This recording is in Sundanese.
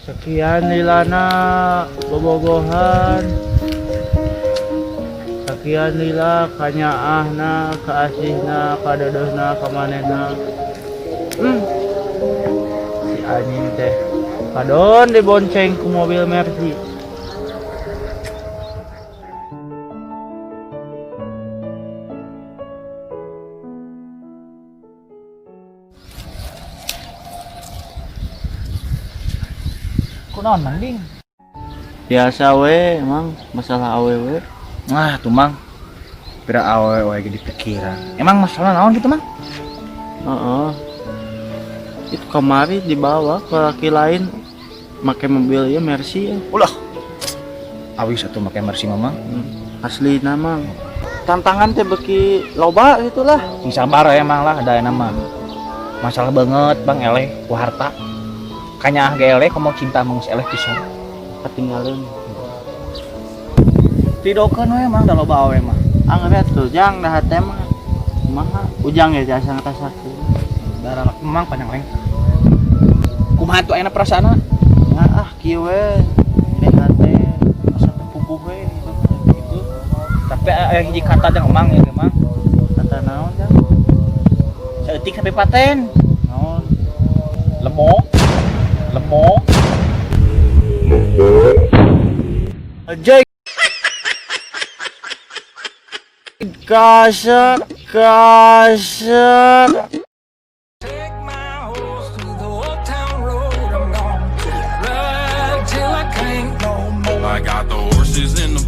Sekian lilana bobogohan, sekian lila kanyaahna, kaasihna, kadeudeuna, kamanehna. Si anjing teh kadon dibonceng ku mobil Mercy. Kunaon, Mang Ding? Biasa we emang masalah awewe. Wah, tuh, Mang. Pira awewe ge dipikiran. Emang masalah naon gitu, Mang? Heeh. Itu kemari dibawa ke laki lain make mobil ya Mercy ya. Ulah. Awis atuh make Mercy, Mamang. Asli nama tantangan teh beki loba gitulah. Sing sabar ya, Mang, lah ada nama. Masalah banget, Bang, eleh ku harta. Kanyaah ge eleh, komo cinta mah geus eleh pisan. Ketinggalan. Tidokeun we, Mang, da loba awewe mah. Angger atuh jang dah teh mah. Kumaha ujang ya jasa ngerasakeun. Darah laki memang panjang lengkah. Kumaha tuh ayeuna perasaanna? Ya ah kieu we. Nyeri hate asa teu puguh we gitu. Gitu. Tapi aya hiji kata jang Emang ya, Mang. Kata naon, Jang? Saeutik sampai paten. Naon? Lemok. Lemok. Ajay. Kasar, kasar. Take my horse through the old town road. I'm gonna ride till I can't no more. I got the horses in the